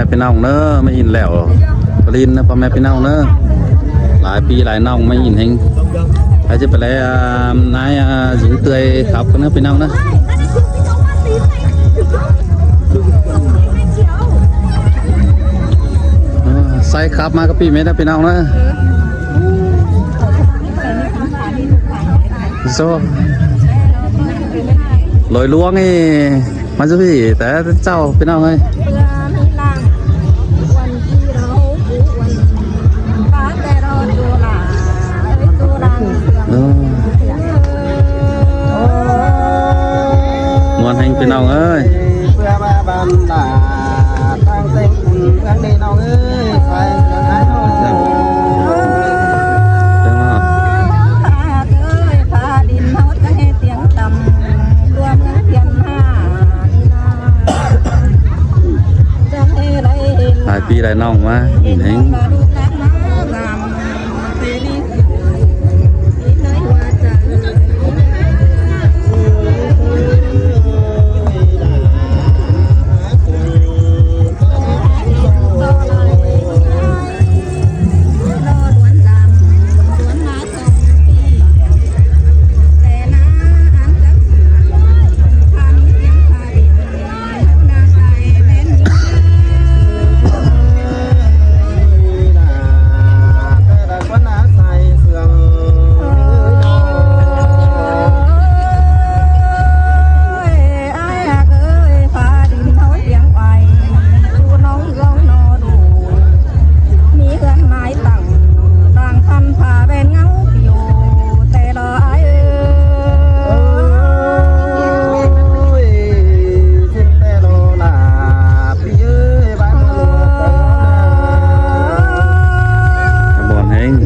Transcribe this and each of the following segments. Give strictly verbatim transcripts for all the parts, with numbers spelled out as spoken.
ꞌPi ꞌnọng ꞌnớ, ꞌmá ỉn lẻo. Pá ꞌlịn ꞌnớ, ꞌpo ꞌme ꞌpi ꞌnọng ꞌnớ. Lai ꞌpi lai ꞌnọng ꞌmá ỉn ꞌhéng. Ái ꞌchí pay lai, à, ꞌnái, à, dú ꞌtưa khắp ꞌnớ ꞌpi ꞌnọng ꞌnớ. À, sai khắp ꞌmá cá ꞌpi ꞌmết ꞌnớ ꞌpi ꞌnọng ꞌnớ. Dú. Lối ꞌluống ꞌnị. ꞌMá dú ꞌpi té ꞌchạu ꞌpi ꞌnọng ơi. Ừ. Muôn ꞌhéng ꞌpi ꞌnọng ơi. Lai ꞌpi lai ꞌnọng ꞌmá ỉn ꞌhéng. Muôn ꞌhéng.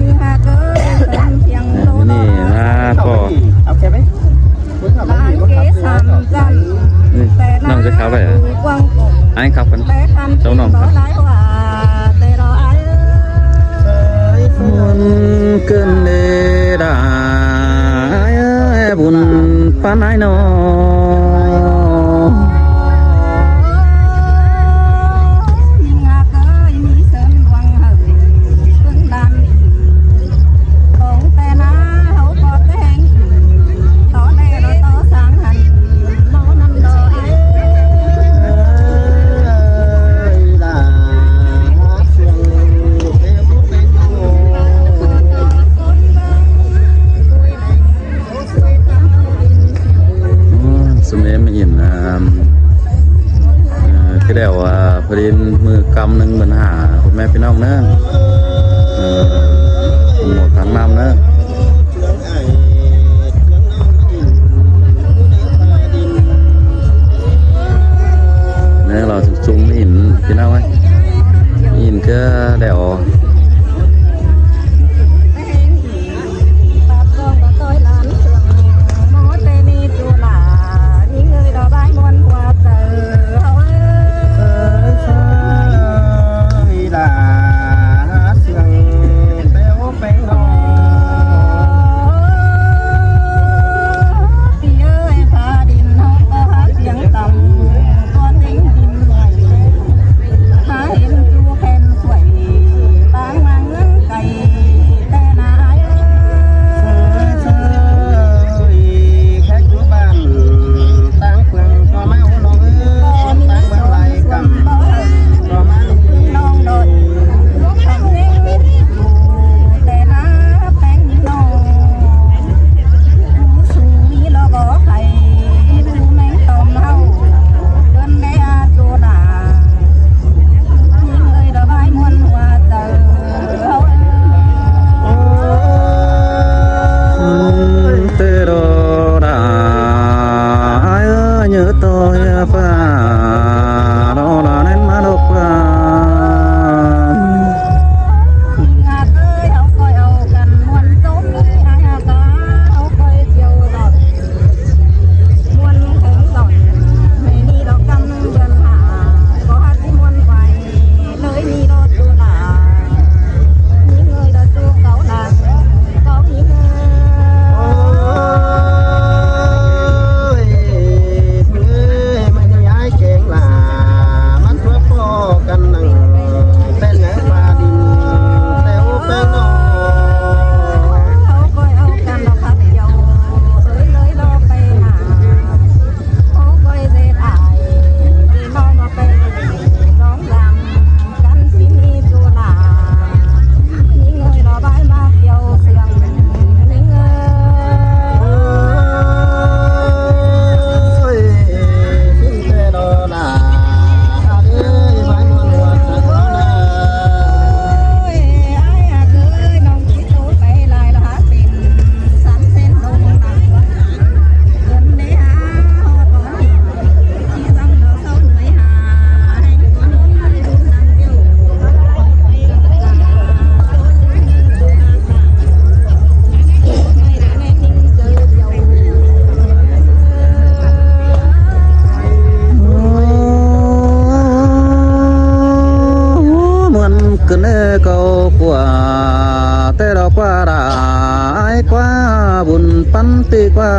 Ờ, ꞌmá ꞌnị ꞌmá ꞌpo. ꞌNọng ꞌchí khắp ꞌvạy à? Ái khắp căn. Cháu ꞌnọng khắp. Muôn ꞌcứn đê đa ái ơi, bun ꞌpán ái ꞌnọ. Ơ, ꞌsúm ꞌmí ꞌmá ỉn, à, ờ, cái đèo, à, pá ꞌlịn ꞌmự ꞌcắm ꞌnưng bươn hả, ꞌpo ꞌme ꞌpi ꞌnọng ꞌnớ. Ờ, một tháng năm ꞌnớ. ꞌNớ lo sung sung ꞌmá ỉn ꞌpi ꞌnọng ơi. Ỉn cái đèo. Qua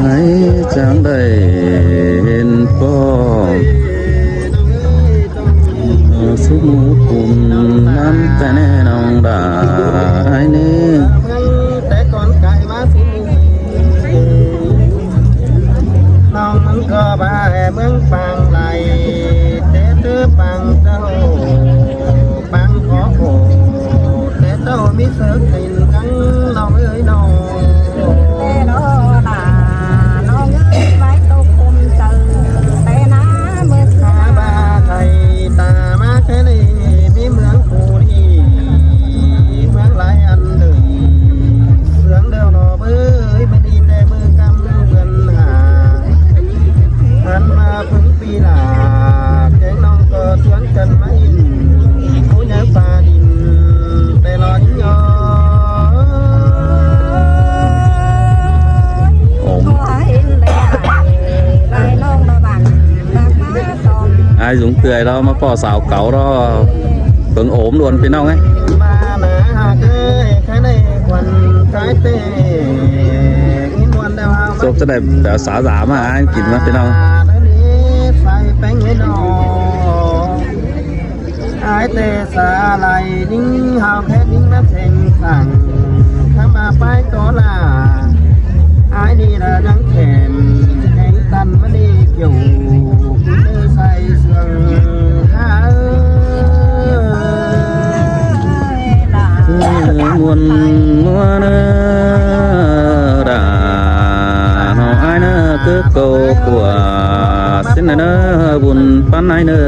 ngáy chắng đảy hên ꞌpo súp mú cun ꞌnặn ꞌtẹ ꞌnê ꞌnọng đa ai ꞌnê. ꞌNọng ꞌmướng ꞌcọ ba ꞌmướng Pang lai, té ꞌtứ Pang ꞌtạu, Pang khó khổ, té ꞌtạu ꞌmí sớc thìn cắn ꞌnọng ơi ꞌnọng. Té đó là ꞌnọng ơi, bái tô khôm sơ, té ná mưa xa. Ba thầy ta ꞌmá thế này, ꞌmí ꞌmướng phủ đi, ꞌmướng lai ăn đuổi, sướng đeo nó bới, bới đi té ꞌmướng căm vườn hà. Ăn ꞌmá ꞌpứng pi lả, kéng ꞌnọng ꞌcọ ꞌchương căn ꞌmá in, phú nhớ pha đin, té lo nính ꞌnọ. Ốm. Ai dúng tươi đó ꞌmá ꞌpo sáo cáu đó. Tớng ốm luôn ꞌpi ꞌnọng ới. Sốp ꞌchớ đảy béo sáo dả ꞌmá ai kin ꞌmá ꞌpi ꞌnọng. Ai té sa lai đinh hao khét đinh ꞌmá seng sảng, khắm ꞌmá pái ꞌcọ là ai đi là đang khẻm, khẻm tăn ꞌmá đi kiểu ꞌmí ꞌnư sai sương há ơi. ꞌMuôn ꞌmua ꞌnớ đa ꞌnọ ai ꞌnớ cứ câu của xin ꞌnớ bun ꞌpắn ai ꞌnớ.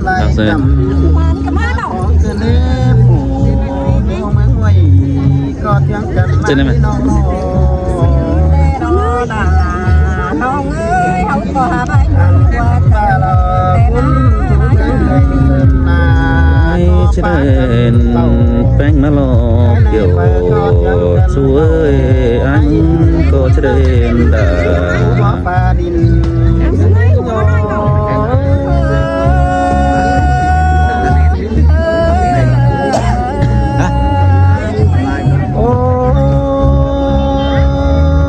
Đọc xem. Trên đây mà. Ai, trên đây, bánh má lo kiểu chuối, ai có trên đây đã.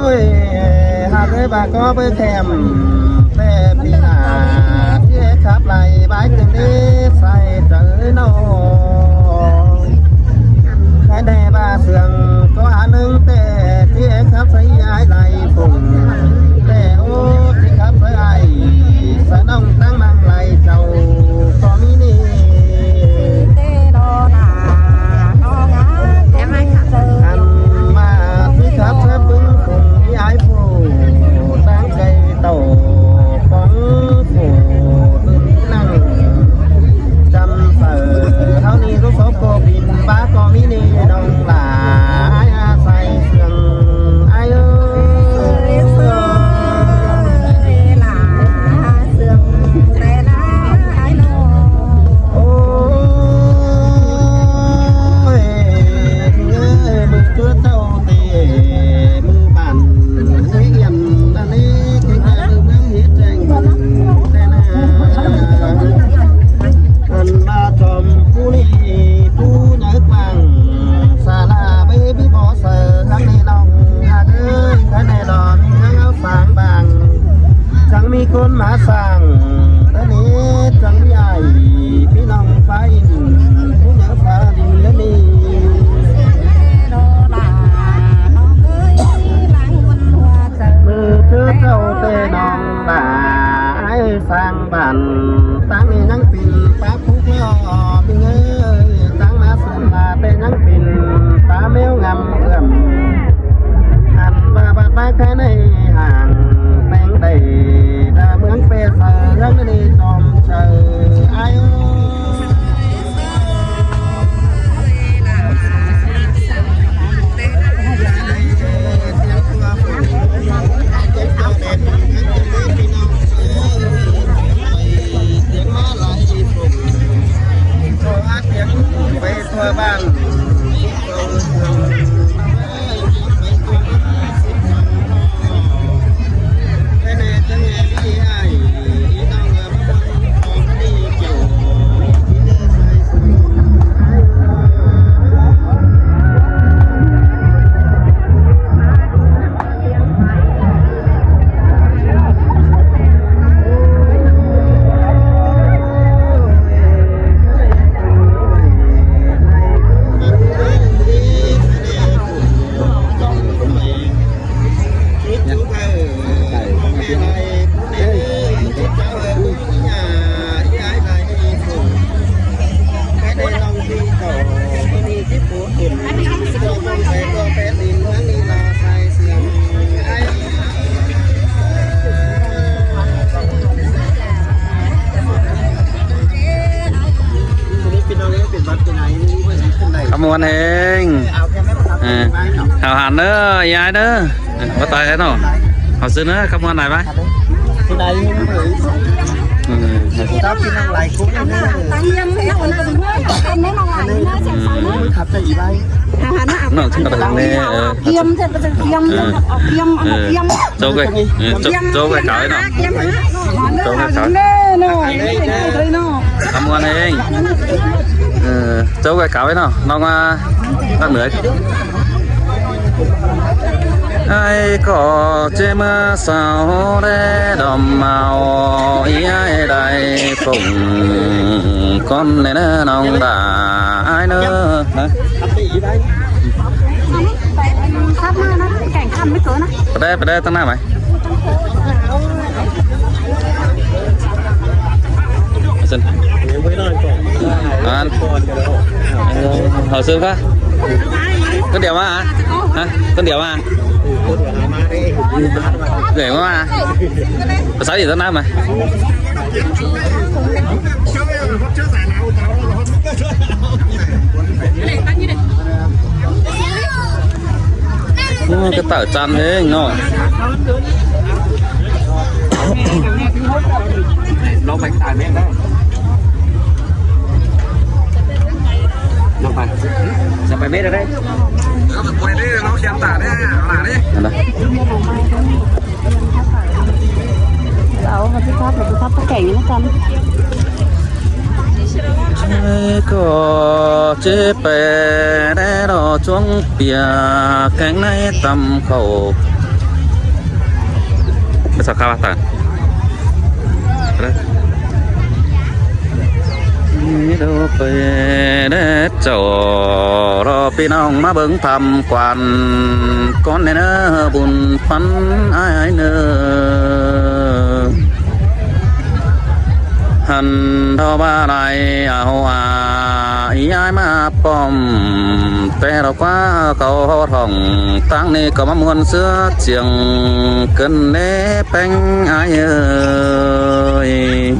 Ôi, hạt ơi bà có bơi thèm, thèm đi là, thiê khắp lại bãi tường đi, sai trời nâu. Khái đe ba sương có há nưng tê, thiê khắp sai ai lai phùng, tê ô, thiê khắp sai ai, sai nông tăng mang lai châu, có mi ni. Ăn mà thiê khắp sai bưng phùng, đi ai phùng, tăng cây tàu. Khắp muôn hên. Ờ, hảo hẳn đó, ai đó. Ờ, bắt tay nó. Hảo xưa nữa, khắp muôn này bác. Ừ. Nó, chúng ta nè, ờ. Ờ. Châu cái, ờ, châu, châu cái cáo ấy nó. Châu cái cáo. Cảm ơn anh. Ờ, châu cái cáo ấy nó. Nó, à, nó nữa. Ai có chế mà sao để đòm màu ý ai đại phụng con này nó nòng đã ai nữa. Hả? Sắp mà nó cảnh khăn mới cớ nó. Ở đây, ở đây, tăng nào mày? Xin. Ăn. Hỏi xương khá. Con điểm à? Hả? Con điểm à? Để mà. Có sáu gì tăng nào mày? Ơ, cái tảo chăn thế nó. Nó bánh tải bên đó. Nó phải. Sao phải biết ở đây? Nó phải quay đi, nó khen tả đấy, là đấy. Ở đây. Áo mà cái tháp là cái tháp có cảnh nó chắn. Ai có chế pè đe đỏ chuông pìa cánh này tầm khẩu. Cái sao khá bác tàn. Đấy. Đô pè đe chầu đo pi nong má bưng tham quan con này nó bùn phấn ai nữa. Hẳn thọ ba lai à hô à, ý ai mà pom, té đọc qua cầu hô thòng, tăng ni có mà muôn xưa chiêng, cơn nế peng ai ơi.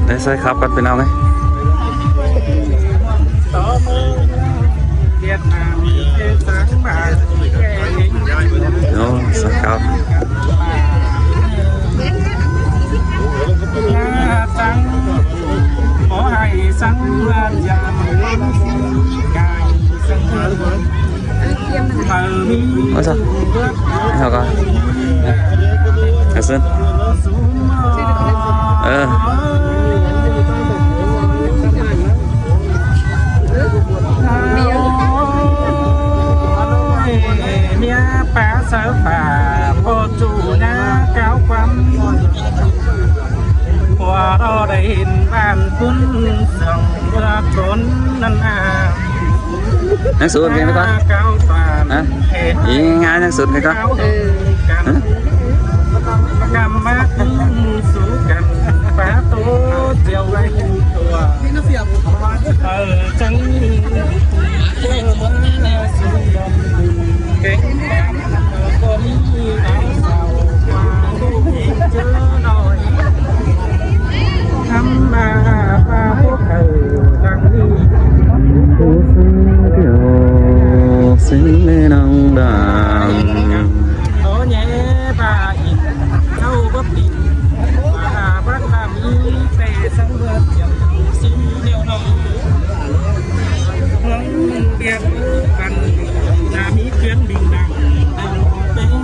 Đấy, xe khắp cắt với nhau ngay. Ồ, xe khắp. Ôi sao? Sao con? Hả Sơn? Ờ. Mía pá sớ phả, pô chủ na cáo quắm. Qua đó đây bàn cún sòng ra trốn năn à. Nhắn sụt cái đó. Hả? Ý ngái nhắn sụt cái đó. Hả? Cắm mát su cắn phá tô chiều anh tua. Nê nong đà. Tố nhé bà ịt, thâu bấp đỉnh, bà hà bác làm ý, pè sẵn bớt, xin điều nọ. Hương biệt văn, là mỹ tuyến bình đẳng, đẳng tính.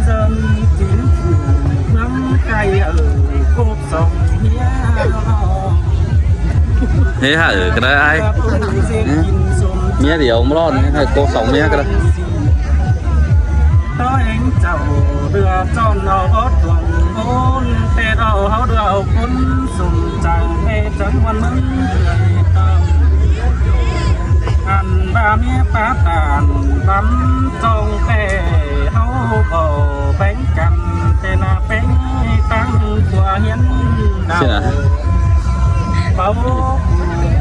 Dân chính phủ nắm tay ở cột sống. Thế hả, cái đấy ai? Mía thì ông lon, hay cô sống mía cái đấy. Đó anh chào đưa cho nó có thuồng vốn, thế đó háo đưa ông cún sùng chàng, thế chẳng muốn mắng người ta. Ăn ba mía phá tàn, bắn trong khe háo bầu bánh cằm, thế là bánh tăng của hiến đạo. Xin ạ. Báu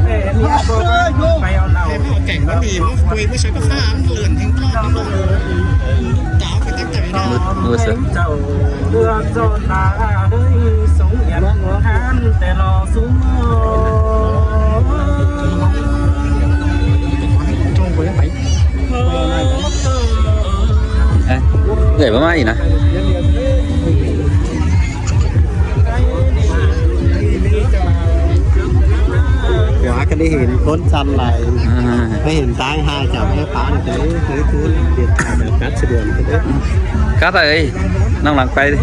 khe mía báu bánh bèo nào. Thế mà cảnh bánh mì múc quê mới sẽ có phá án lượn thành con. Đảo cái tép tẻ đó. Mưa, mưa sớm. Chầu đưa cho ta đôi sống yên hán, tẻ lò xuống. Ê, gửi vào mai nè. Quá cái đi hiện con săn lại. À. Cái hiện tang hai chào cái phá này, cái, cái, cái điện thoại là cắt sự điện cái đấy. Cắt rồi, nong lăng quay đi.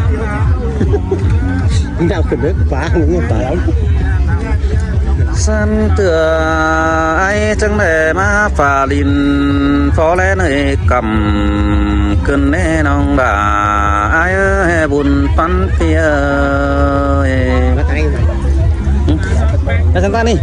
Đau cái bếp phá, không có phá lắm. Săn tựa ai chẳng lẽ mà phá lìn phó lẽ nơi cầm cơn nê nong đà ai ơi bùn pắn phi ơi. Bắt tay. Ừ. Nó sẵn ta đi.